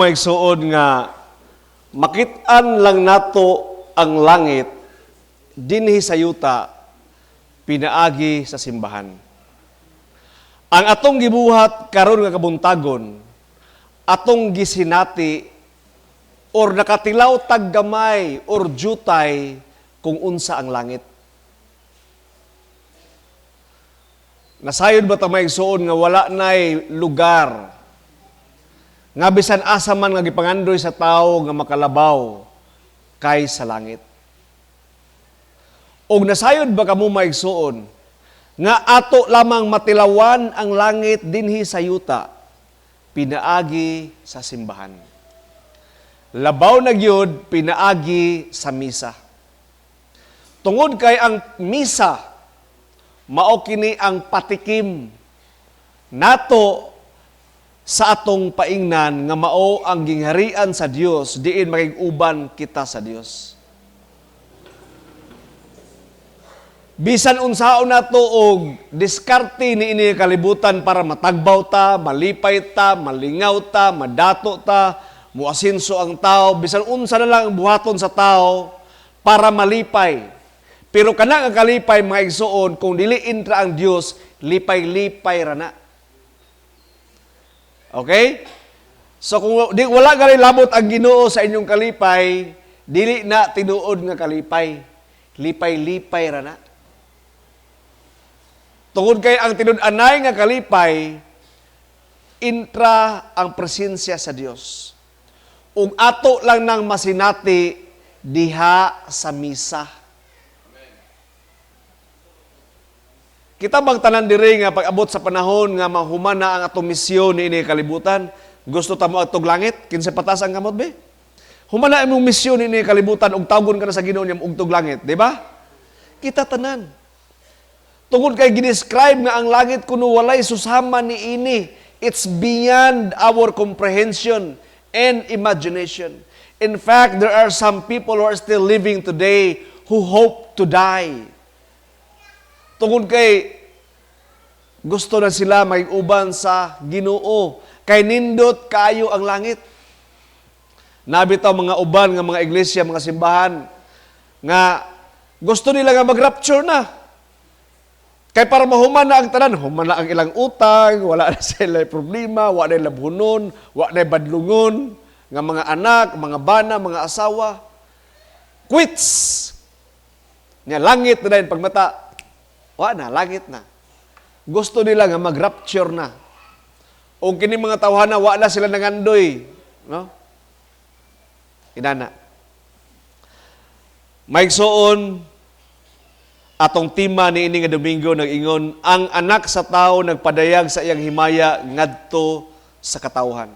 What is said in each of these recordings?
Mga nga makit-an lang nato ang langit dinhi sa yuta pinaagi sa simbahan. Ang atong gibuhat karon nga kabuntagon, atong gisinati or nakatilaw tag gamay or jutay kung unsa ang langit. Nasayod ba ta, mga igsoon, nga wala nay lugar nga bisan asa man nga gipangandoy sa tao nga makalabaw kay sa langit? Og nasayod ba kamo, mga igsoon, nga ato lamang matilawan ang langit dinhi sa yuta pinaagi sa simbahan? Labaw na gyud pinaagi sa misa. Tungod kay ang misa mao kini ang patikim nato sa atong paingnan nga mao ang gingharian sa Dios, diin makig-uban kita sa Dios. Bisan unsaon nato og diskarte ni ini kalibutan para matagbaw ta, malipay ta, malingaw ta, madato ta, muasinso ang tao, bisan unsa na lang ang buhaton sa tao para malipay. Pero kana nga kalipay, mga igsoon, kung dili intra ang Dios, lipay-lipay ra na. Okay? So kung di, wala gali labot ang Ginoo sa inyong kalipay, dili na tinuod nga kalipay. Lipay-lipay ra na. Tungod kay ang tinud-anay nga kalipay, intra ang presensya sa Dios. Ug ato lang nang masinati diha sa misa. Kita bang tanan diri nga pag-abot sa panahon nga mahuman na ang atong misyon niini kalibutan, gusto ta mo atog langit? Kinsa pataas ang kamot be? Human na imong misyon niini kalibutan ug tawgon ka na sa Ginoo niya ugtog langit, di ba? Kita tanan. Tungod kay gidescribe nga ang langit kuno walay susama ni ini. It's beyond our comprehension and imagination. In fact, there are some people who are still living today who hope to die. Tungod kay gusto na sila mag-uban sa Ginoo. Kay nindot kayo ang langit. Nabitaw mga uban nga mga iglesia, mga simbahan, nga gusto nila nga mag-rapture na. Kay para mahuman na ang tanan, human na ang ilang utang, wala na sila problema, wala na labhunon, wala na badlungon, nga mga anak, mga bana, mga asawa. Quits! Nya langit na din pagmata. Wa na, langit na. Gusto nila nga mag-rapture na. O kini mga tawhana, wa na sila nangandoy. No? Inana. Maigsoon, atong tema ni ini nga Domingo nag-ingon, "Ang Anak sa Tao nagpadayag sa iyang himaya ngadto sa katawhan."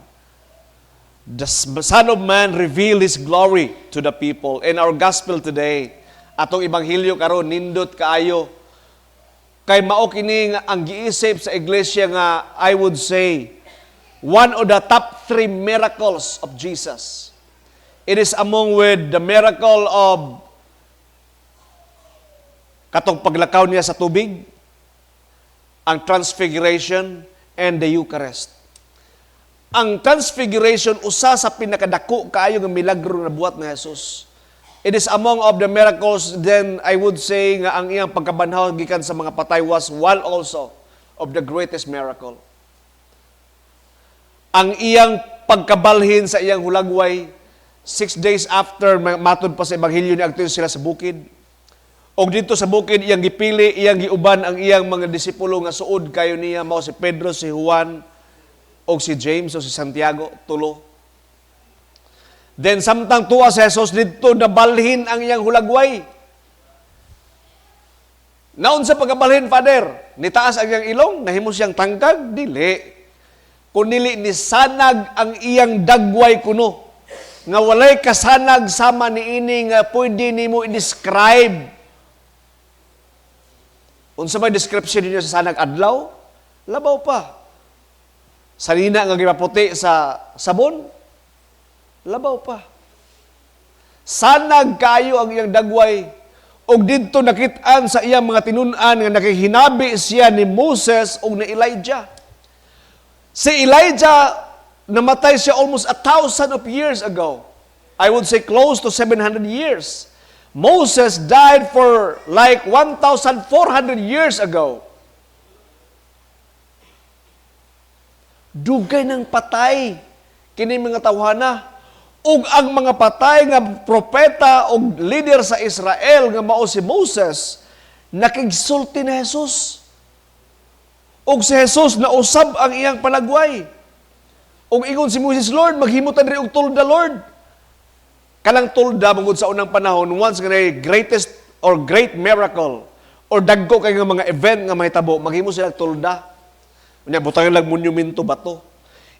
The Son of Man revealed His glory to the people. In our gospel today, atong ebanghelyo karon, nindot kaayo. Kay mao kini nga ang giisip sa iglesia nga I would say one of the top three miracles of Jesus. It is among with the miracle of katong paglakaw niya sa tubig, ang Transfiguration, and the Eucharist. Ang Transfiguration, usa sa pinakadako kaayo nga milagro na buhat ni Jesus. It is among of the miracles, then I would say nga ang iyang pagkabanhaw gikan sa mga patay was one also of the greatest miracle. Ang iyang pagkabalhin sa iyang hulagway, 6 days after, matod pa sa Ebanghelyo ni adto sila sa bukid. Og dito sa bukid, iyang gipili, iyang giuban ang iyang mga disipulo nga suod kayo niya, mao si Pedro, si Juan, og si James o si Santiago, tulo. Then samtang tuwa si Jesus didto, nabalhin ang iyang hulagway. Naon sa pagkabalhin, Father? Nitaas ang iyang ilong, nahimo siyang tangkag? Dili. Kun dili ni sanag ang iyang dagway kuno. Nga walay kasanag sama niini nga pwede nimo i-describe. Unsa may description ninyo sa sanag adlaw? Labaw pa. Sanina nga gipaputi sa sabon? Labaw pa. Sanag kayo ang iyang dagway. Og didto nakit-an sa iyang mga tinun-an nga nakihinabi siya ni Moses og ni Elijah. Si Elijah Namatay siya almost 1,000 of years ago. I would say close to 700 years. Moses died for like 1,400 years ago. Dugay ng patay kini mga tawhana. Ug ang mga patay nga propeta og leader sa Israel nga mao si Moses, nakigsulti ni Jesus. Ug si Jesus nausab ang iyang palagway. Ug ingon si Moses, "Lord, maghimo ta diri og tolda, Lord." Kanang tolda mangud sa unang panahon, once nga greatest or great miracle or dagko kay nga mga event nga mahitabo, maghimo sila og tolda. Unya butangan lang monumento bato.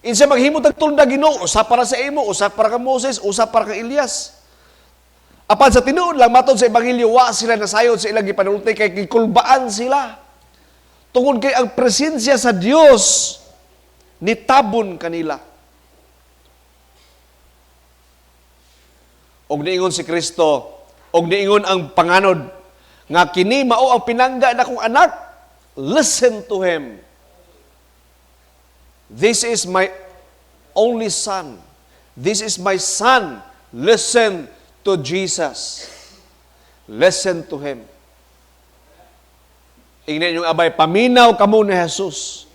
Insa, "Maghimo tag tolda, Ginoo, usa para sa imo, usa para kang Moses, usa para kang Elias." Apan sa tinuod lang, matod sa ebanghelyo, wa sila nasayod sa ilang gipanulti kay gikulbaan sila. Tungod kay ang presensya sa Dios nitabon kanila. Og niingon si Kristo, og niingon ang panganod, nga kini mao ang pinangga nakong anak, listen to him. This is my only son. This is my son. Listen to Jesus. Listen to him. Ingnan yung abay, "Paminaw kamo ni Jesus."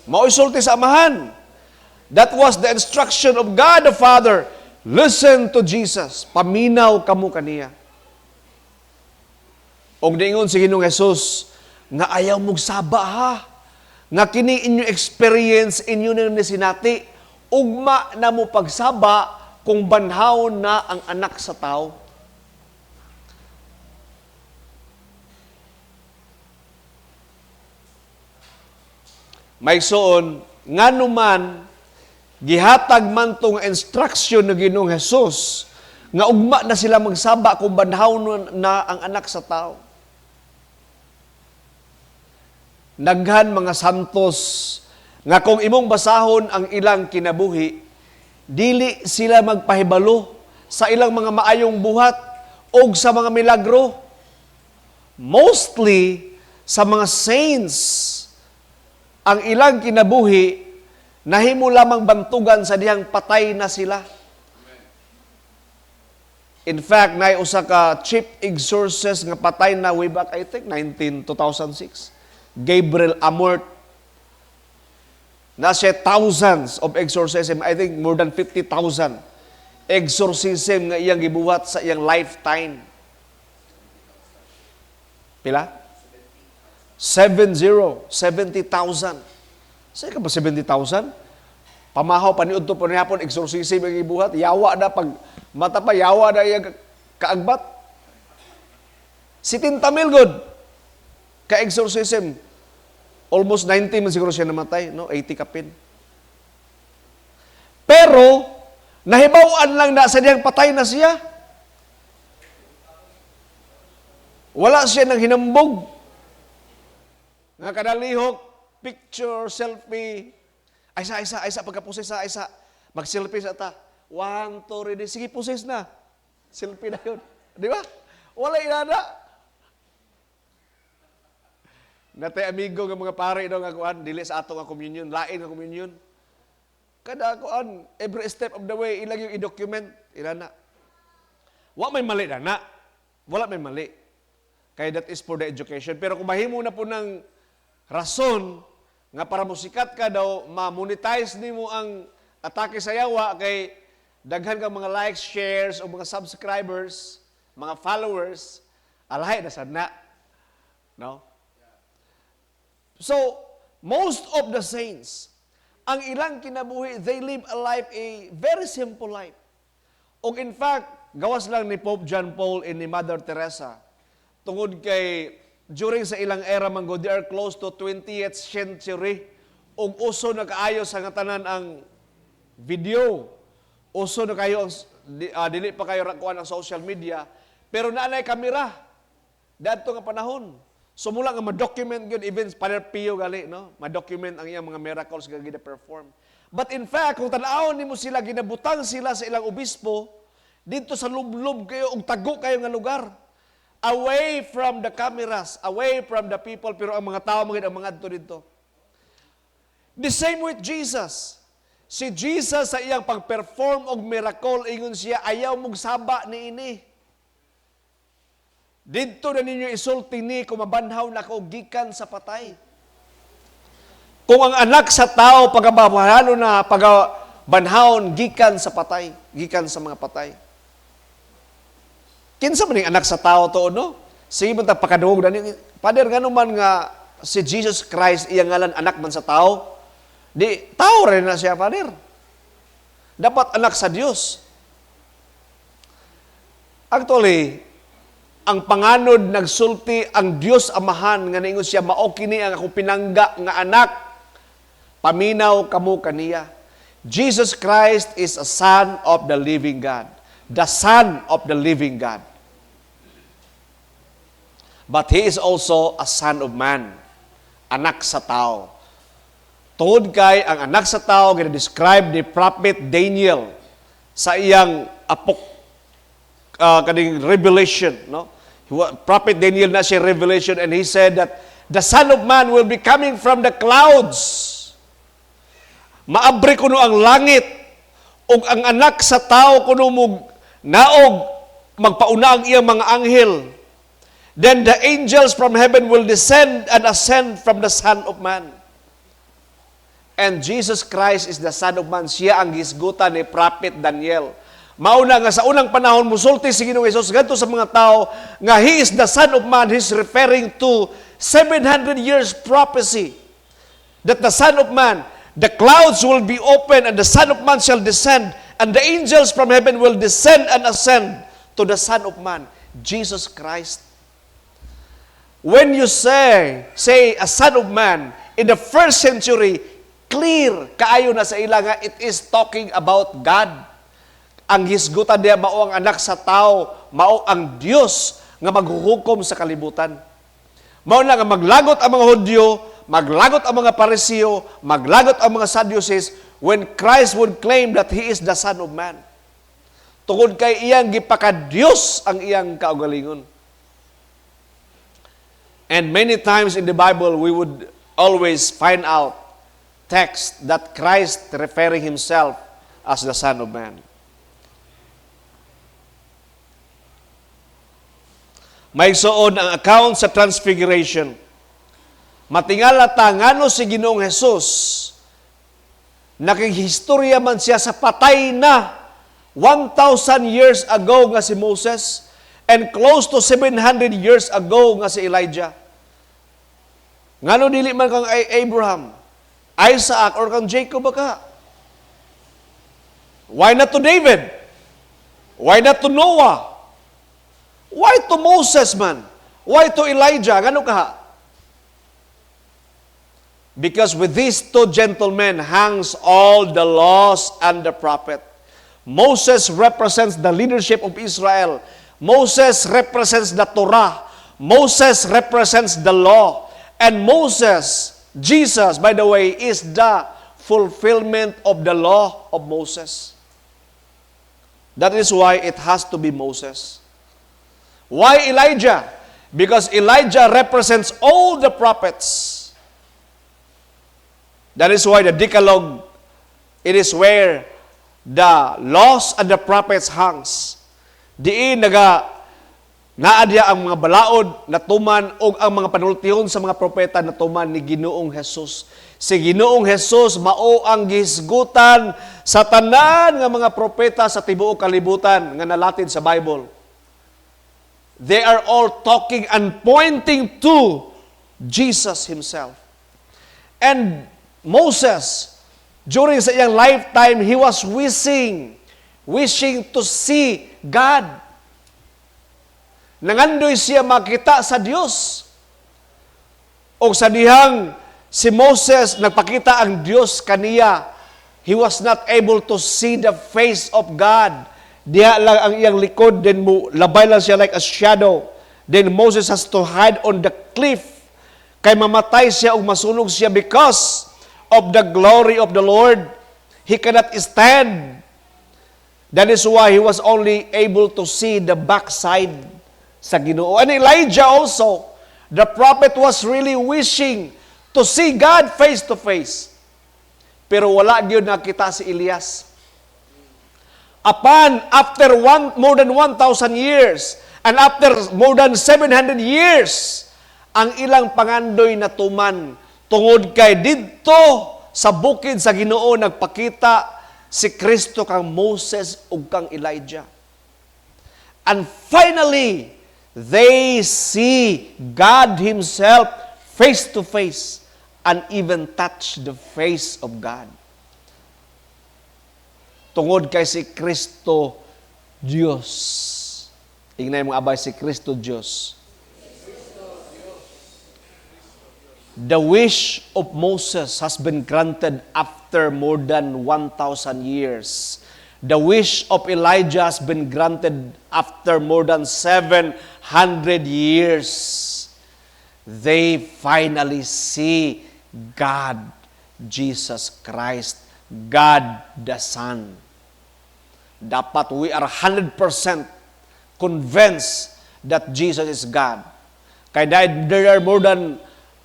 Mao'y sulti sa Amahan. That was the instruction of God the Father. Listen to Jesus. Paminaw kamo kaniya. Og niingon si Ginoong Jesus, nga ayaw mong saba ha. Nga kini inyo experience, inyo na ni sinati. Ugma na mo pagsaba kung banhaw na ang anak sa tao. May suon, ngano man, gihatag man tong instruction ng Ginoong Jesus, nga ugma na sila magsaba kung banhaw na ang anak sa tao. Naghan mga santos nga kung imong basahon ang ilang kinabuhi, dili sila magpahibalo sa ilang mga maayong buhat o sa mga milagro. Mostly sa mga saints, ang ilang kinabuhi nahimo lamang bantugan sa dihang patay na sila. In fact, naay usa ka chief exorcist nga patay na way back, I think, 19 2006. Gabriel Amorth. Na siya thousands of exorcism, I think more than 50,000 exorcism nga iyang gibuhat sa iyang lifetime. Pila? 70, 70,000. Sa ka ba 70,000? Pamahaw paniud to panihapon, exorcism ang gibuhat, yawa na pag mata pa, yawa na iyang kaagbat. 70 mil gud ka exorcism. Almost 90 man siguro siya namatay, no? 80 kapin. Pero nahibaw-an lang na sa diyang patay na siya. Wala siya nang hinambog. Nga kadalihok, picture, selfie. Ay sa, ay sa, ay sa, pagka-possess sa, ay sa. Mag-selfie sa ta. One, two, ready. Sige, possess na. Selfie na yun. Di ba? Wala inana. Natay amigo nga mga pare daw nga kuan, dili sa ato nga communion, lain nga communion. Kada kuan, every step of the way ilang yung i-document, inana. Wa may mali na na. Wala may mali. Kaya that is for the education. Pero kung mahimo na po ng rason nga para musikat ka daw, ma-monetize nimo ang atake sa yawa kay daghan kang mga likes, shares o mga subscribers, mga followers, alahay na sad na. No? So, most of the saints, ang ilang kinabuhi, they live a life, a very simple life. O in fact, gawas lang ni Pope John Paul and ni Mother Teresa, tungod kay during sa ilang era man gud, they are close to 20th century, ug uso na kaayo sa nga tanan ang video. Uso na kayo ang dili pa kayo kuan ang social media, pero naanay kamera dadto nga panahon. So mula nga ma-document gyud, even Padre Pio gali, no? Ma-document ang iyang mga miracles nga gina-perform. But in fact, kung tan-awon nimo sila, ginabutang sila sa ilang obispo dito sa lublob kayo ug tago kayo nga lugar. Away from the cameras, away from the people, pero ang mga tao mga ang mga adto dito. The same with Jesus. Si Jesus sa iyang pag-perform og miracle, ingon siya, "Ayaw mong saba ni ini. Didto na ninyo isulti ni kung mabanhaw na ko gikan sa patay." Kung ang Anak sa Tao pagabahalo na pagabanhawon gikan sa patay, gikan sa mga patay. Kinsa man ning Anak sa Tao to, no? Sige man ta pakadungog dani. "Father, ngano man nga si Jesus Christ iyang ngalan Anak man sa Tao? Di tao rin na siya, Father. Dapat Anak sa Dios." Actually, ang panganod nagsulti ang Dios Amahan nga niingon siya, "Mao kini ang akong pinangga nga anak. Paminaw kamo kaniya." Jesus Christ is a son of the living God. The Son of the living God. But He is also a son of man. Anak sa tao. Tungod kay ang Anak sa Tao gina-describe ni Prophet Daniel sa iyang apok kaning revelation, no? Prophet Daniel na siya revelation and he said that the Son of Man will be coming from the clouds. Maabri kuno ang langit ug ang Anak sa Tao kuno mo naog, magpauna ang iyang mga anghel. Then the angels from heaven will descend and ascend from the Son of Man. And Jesus Christ is the Son of Man. Siya ang gisgutan ni Prophet Daniel. Mauna nga sa unang panahon musulti si Ginoong Hesus ngadto sa mga tao nga He is the Son of Man. He's referring to 700 years prophecy that the Son of Man, the clouds will be open and the Son of Man shall descend and the angels from heaven will descend and ascend to the Son of Man, Jesus Christ. When you say a Son of Man in the first century, clear kaayo na sa ila nga it is talking about God. Ang hisgutan niya mao ang Anak sa Tao, mao ang Dios nga maghuhukom sa kalibutan. Mao na nga maglagot ang mga Hudyo, maglagot ang mga Pariseo, maglagot ang mga Sadducees when Christ would claim that He is the Son of Man. Tungod kay iyang gipaka-Dios ang iyang kaugalingon. And many times in the Bible, we would always find out text that Christ referring Himself as the Son of Man. Mga igsoon, ang account sa Transfiguration. Matingala ta ngano si Ginoong Jesus nakighistorya man siya sa patay na 1,000 years ago nga si Moses and close to 700 years ago nga si Elijah. Ngano dili man kang Abraham, Isaac, or kang Jacob ba ka? Why not to David? Why not to Noah? Why to Moses man? Why to Elijah? Ngano ka? Because with these two gentlemen hangs all the laws and the prophet. Moses represents the leadership of Israel. Moses represents the Torah. Moses represents the law. And Moses, Jesus, by the way, is the fulfillment of the law of Moses. That is why it has to be Moses. Why Elijah? Because Elijah represents all the prophets. That is why the Decalogue, it is where the laws and the prophets hangs. Diin naga naadya ang mga balaod natuman o ang mga panultihon sa mga propeta natuman ni Ginoong Jesus. Si Ginoong Jesus mao ang gihisgutan sa tanan nga mga propeta sa tibuok kalibutan nga nalatid sa Bible. They are all talking and pointing to Jesus himself. And Moses, during sa iyang lifetime, he was wishing to see God. Nangandoy siya makita sa Dios. O sa dihang si Moses nagpakita ang Dios kaniya, he was not able to see the face of God. Diha lang ang iyang likod, then mo, labay lang siya like a shadow. Then Moses has to hide on the cliff. Kay mamatay siya o masunog siya because of the glory of the Lord. He cannot stand. That is why he was only able to see the backside sa Ginoo. And Elijah also, the prophet, was really wishing to see God face to face. Pero wala gyud nakita si Elias. Apan after more than 1,000 years and after more than 700 years, ang ilang pangandoy natuman tungod kay didto sa bukid sa Ginoo nagpakita si Kristo kang Moses ug kang Elijah. And finally, they see God Himself face to face and even touch the face of God. Tungod kay si Kristo Diyos. Ingnay mong abay, si Kristo Diyos. The wish of Moses has been granted after more than 1,000 years. The wish of Elijah has been granted after more than 700 years. They finally see God, Jesus Christ, God the Son. Dapat we are 100% convinced that Jesus is God. Kaya dahil there are more than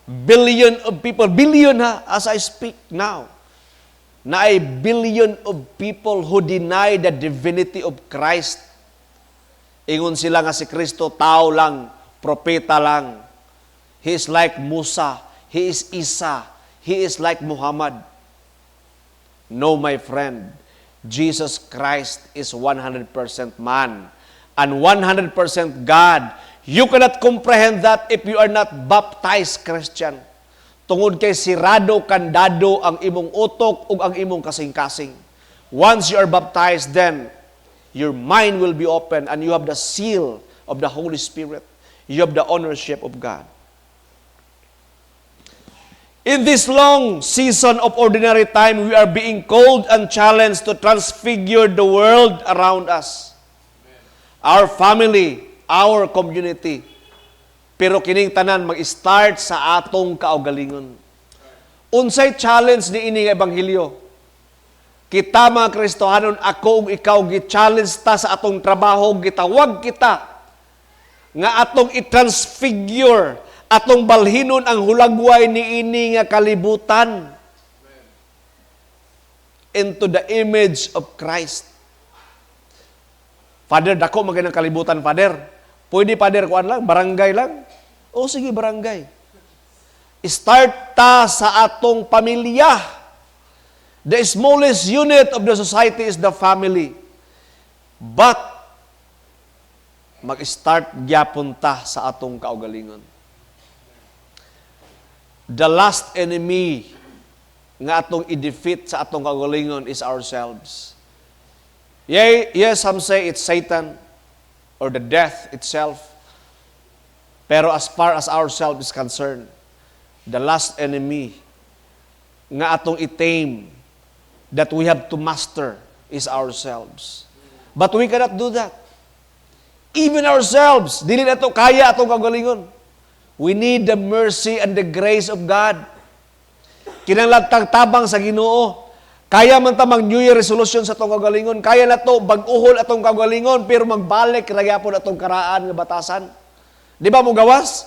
billion of people, billion ha, as I speak now, na ay billion of people who deny the divinity of Christ. Ingon sila nga si Kristo, tao lang, propeta lang. He is like Musa, he is Isa, he is like Muhammad. No, my friend, Jesus Christ is 100% man and 100% God. You cannot comprehend that if you are not baptized Christian. Tungod kay sirado kandado ang imong utok ug ang imong kasing-kasing. Once you are baptized, then your mind will be open and you have the seal of the Holy Spirit. You have the ownership of God. In this long season of ordinary time, we are being called and challenged to transfigure the world around us. Our family, our community. Pero kining tanan mag-start sa atong kaugalingon. Unsay challenge ni ini nga ebanghelyo? Kita mga Kristohanon, ako ug ikaw, gi-challenge ta sa atong trabaho, gitawag kita nga atong i-transfigure, atong balhinon ang hulagway ni ini nga kalibutan into the image of Christ. Father, dako man kaayo kalibutan, Father. Pwede, Father, kuan lang, barangay lang. O sige, barangay. Start ta sa atong pamilya. The smallest unit of the society is the family. But mag-start gyapon ta sa atong kaugalingon. The last enemy nga atong i-defeat sa atong kaugalingon is ourselves. Yeah, yes, some say it's Satan or the death itself. Pero as far as ourselves is concerned, the last enemy nga atong i-tame, that we have to master, is ourselves. But we cannot do that. Even ourselves, dili nato kaya atong kaugalingon. We need the mercy and the grace of God. Kinahanglan tang tabang sa Ginoo. Kaya man ta mag New Year resolution sa atong kaugalingon. Kaya nato bag-uhon atong kaugalingon, pero magbalik ra gyapon atong karaan nga batasan. Di ba mo gawas?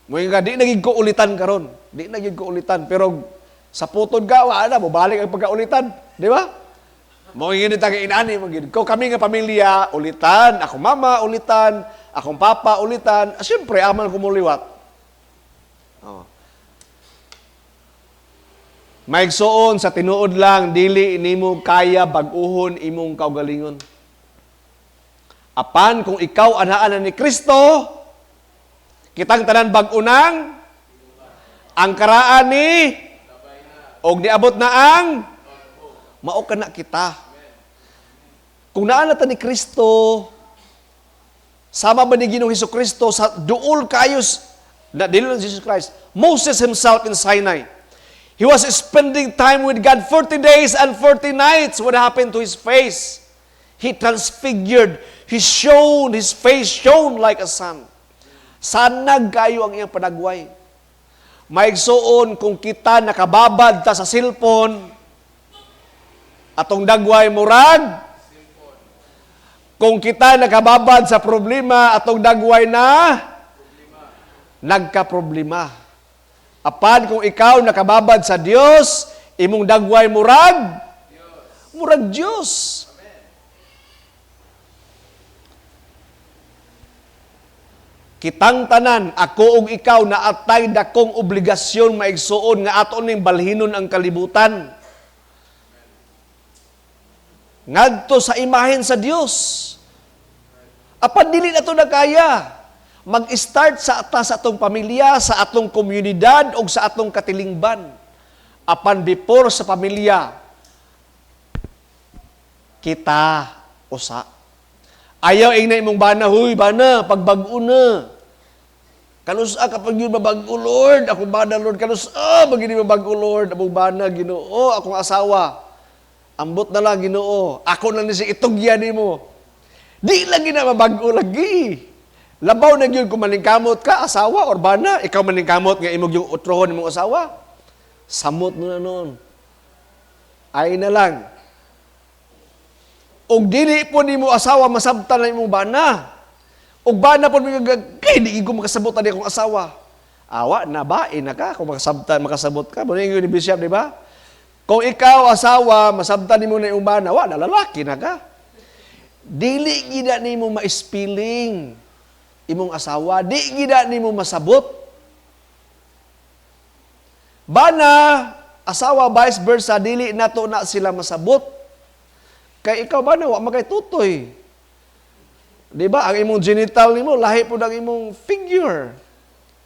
Mo nga di na gid ko ulitan karon. Di na gid ko ulitan, pero sa putod ka wa na mo balik ang pagkaulitan, di ba? Mo ingin ta kay inani mo gid ko kami nga pamilya ulitan, ako mama ulitan, akong papa ulitan, siyempre amal ko muliwat. Oh. Maigsuon, sa tinuod lang, dili nimo kaya bag-uhon imong kaugalingon. Apan kung ikaw anaan na ni Kristo, kitang tanan bag-unang ang karaan ni og niabot na ang mao kana kita. Kung naa na ta ni Kristo, sama ba ni Ginoong Hesus Kristo sa duol kayos na dili lang Jesus Christ, Moses himself in Sinai. He was spending time with God 40 days and 40 nights. What happened to his face? He transfigured. He shone, his face shone like a sun. Sanag kayo ang iyang panagway. Maigsuon, kung kita nakababad ta sa cellphone, atong dagway murag. Kung kita nakababad sa problema, atong dagway na nagka-problema. Apan kung ikaw nakababad sa Dios, imong dagway murag Dios. Kitang tanan, ako ug ikaw, naatay dakong obligasyon, maigsuon, nga ato ning balhinon ang kalibutan ngadto sa imahen sa Dios. Apan dili na to na kaya. Mag-start sa ata sa atong pamilya, sa atong komunidad ug sa atong katilingban. Apan before sa pamilya, kita usa. Ayaw ingna imong bana, "Huy, bana, pagbag-o na." "Kanusa kapag yun mabag-o, Lord? Akong bana, Lord, kanusa pag yun mabag-o, Lord? Among bana, Ginoo, akong asawa. Ambot na lang, Ginoo. Ako na ni si itugyan nimo." Di lagi na mabag-o lagi. Labaw na gyud kung maningkamot ka, asawa or bana, ikaw maningkamot nga imong yung utrohon imong asawa. Samot mo na noon. Ay na lang. Og dili po nimo asawa masabtan na imong bana. Og bana po kay di ko makasabot ani akong asawa. Awa na ba na ka kung makasabtan, makasabot ka. Mo ni Bishop, di ba? Kung ikaw asawa masabtan nimo na imong bana, wa na, lalaki na ka. Dili gida nimo maispiling imong asawa, di gida nimo masabot. Bana, asawa, vice versa, dili nato na sila masabot. Kay ikaw ba na, wa makay tutoy. Di ba? Ang imong genital nimo lahi pud ang imong figure.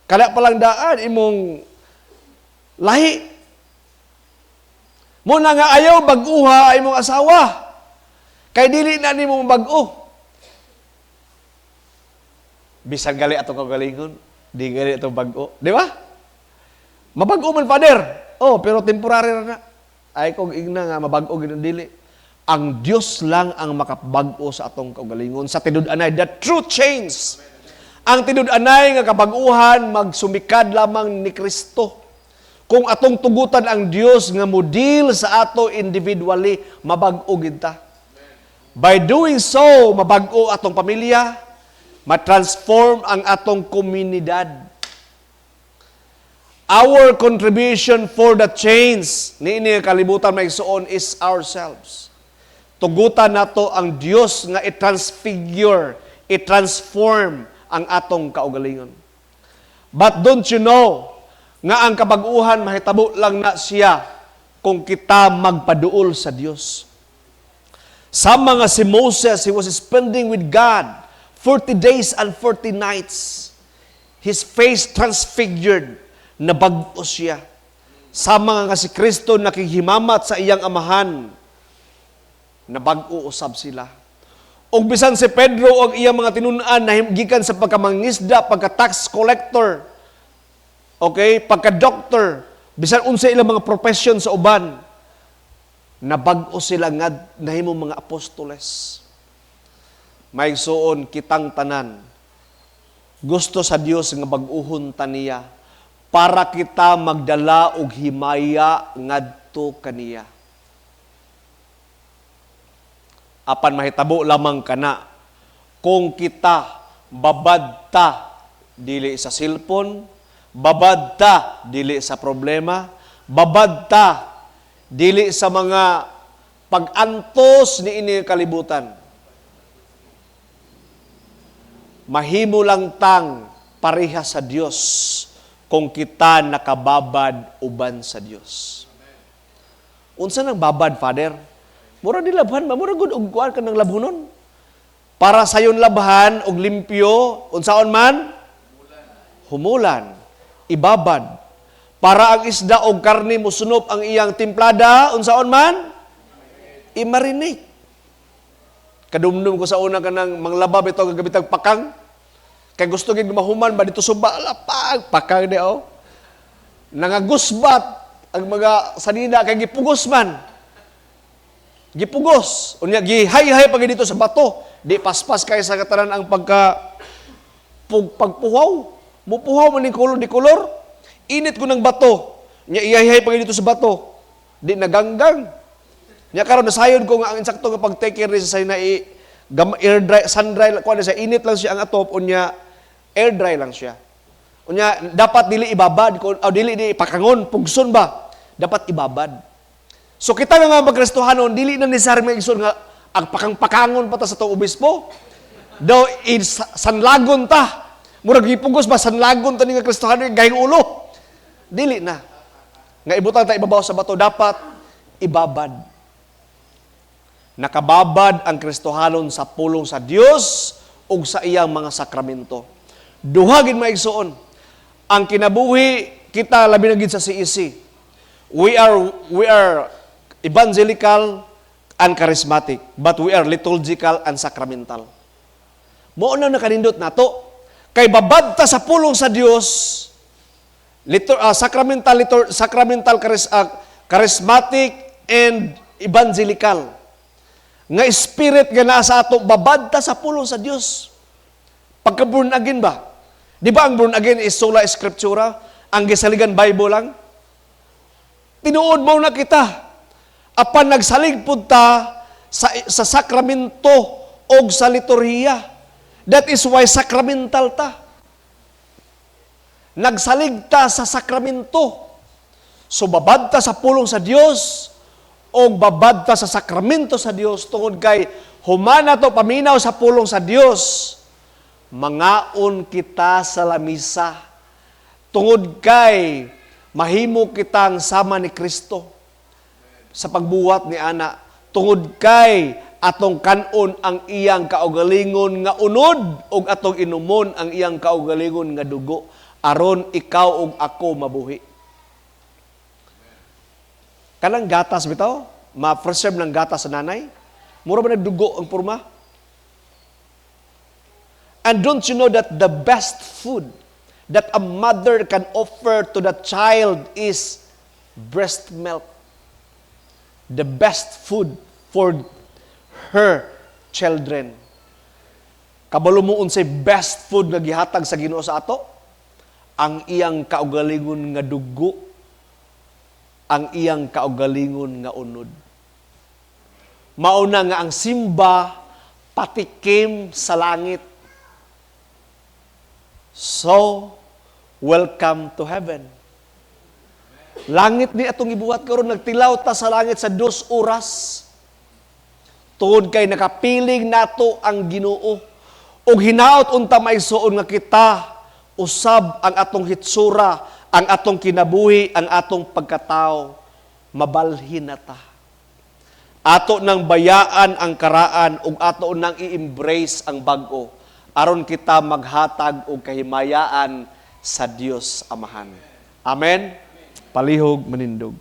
Kada pa lang daan imong lahi. Muna nga ayaw bag-uha imong asawa. Kay dili na nimo bag-o. Bisan gali atong kagalingon, di gali atong bag-o. Di ba? Mabag-o man, Father. Oh, pero temporary ra na. Ay kung ingna nga mabag-o gid, dili. Ang Dios lang ang makabag-o sa atong kaugalingon sa tinud-anay, the true change. Ang tinud-anay nga kabag-uhan magsumikad lamang ni Kristo. Kung atong tugutan ang Dios nga model sa ato individually, mabag-o gid ta. By doing so, mabag-o atong pamilya, matransform ang atong komunidad. Our contribution for the change niini nga kalibutan, maigsuon, is ourselves. Tugutan nato ang Dios nga i-transfigure, i-transform ang atong kaugalingon. But don't you know nga ang kabag-uhan mahitabo lang na siya kung kita magpaduol sa Dios? Sa mga si Moses, he was spending with God 40 days and 40 nights. His face transfigured, nabag-o siya. Sa mga nga si Kristo nakighimamat sa iyang amahan, nabag-o usab sila. Ug bisan si Pedro og iyang mga tinun-an gikan sa pagkamangisda, pagka-tax collector, okay, pagka-doctor, bisan unsa ilang mga profession sa uban, nabag-o sila nga nahimo mga apostoles. Maigsuon, kitang tanan, gusto sa Dios nga bag-uhon ta niya para kita magdala og himaya ngadto kaniya. Apan mahitabo lamang kana kung kita babad ta dili sa cellphone, babad ta dili sa problema, babad ta dili sa mga pag-antos niini kalibutan. Mahimo lang tang pareha sa Dios kung kita nakababad uban sa Dios. Unsa nang babad, Father? Mura di labhan ba? Mura gud og kuan ka ng labhonon. Para sayon labhan og limpyo, unsaon man? Humulan. Ibabad. Para ang isda og karne musunop ang iyang timplada, unsaon man? I-marinate. Kadumdum ko sa una kanang manglaba bitaw gagabitag pakang. Kay gusto gid mahuman ba dito suba lapag pakang di oh. Nangagusbat ang mga sanina kay gipugos man. Gipugos. Unya gihayhay pag dito sa bato. Di paspas kay sa katanan ang pagka pagpuhaw. Mupuhaw man ning kolor di kolor. Init ko ng bato. Nya ihayhay pag dito sa bato. Di naganggang. Nya karon nasayon ko nga ang insakto nga pag-take care ni sa na i gam, air dry, sun dry kuan sa init lang siya ang atop, unya air dry lang siya. Unya dapat dili ibabad kung o dili di pakangon, pugson ba? Dapat ibabad. So kita nga mga Kristohanon, dili na necessary, mga igsoon, nga ang pakang-pakangon pa ta sa atong obispo. Daw in sanlagon ta. Murag gipugos ba, sanlagon ta ni nga Kristohanon gahing ulo. Dili na. Nga ibutang ta ibabaw sa bato, dapat ibabad. Nakababad ang Kristohanon sa pulong sa Dios ug sa iyang mga sakramento. Duha gid, mga igsoon. Ang kinabuhi kita, labi na gid sa CEC. We are evangelical and charismatic, but we are liturgical and sacramental. Mao na nakanindot nato. Kay babad ta sa pulong sa Dios, sacramental, sacramental charismatic and evangelical. Nga spirit nga nasa ato, babad ta sa pulong sa Dios. Pagka born again ba? Di ba ang born again is sola scriptura? Ang gisaligan, Bible lang? Tinuod mo na kita. Apan nagsalig pud ta sa sakramento og sa liturhiya. That is why sacramental ta. Nagsalig ta sa sakramento. So babad ta sa pulong sa Dios o babad ta sa sakramento sa Dios tungod kay humana to paminaw sa pulong sa Dios, mangaon kita sa lamisa tungod kay mahimo kitang sama ni Kristo sa pagbuhat ni ana, tungod kay atong kanon ang iyang kaugalingon nga unod ug atong inumon ang iyang kaugalingon nga dugo aron ikaw ug ako mabuhi. Kanang gatas bitaw, ma-preserve ng gatas sa nanay, mura ba nagdugo ang porma? And don't you know that the best food that a mother can offer to the child is breast milk? The best food for her children. Kabalo mo unsay best food nga gihatag sa Ginoo sa ato? Ang iyang kaugalingon nga dugo, ang iyang kaugalingon nga unod. Mauna nga ang simba patikim sa langit. So, welcome to heaven. Langit ni atong ibuhat karon, nagtilaw ta sa langit sa 2 oras. Tungod kay nakapiling nato ang Ginoo. Ug hinaot unta, mga igsoon, nga kita usab ang atong hitsura, ang atong kinabuhi, ang atong pagkatao, mabalhin na ta. Ato nang bayaan ang karaan ug ato nang i-embrace ang bag-o aron kita maghatag og kahimayaan sa Dios Amahan. Amen. Palihog manindog.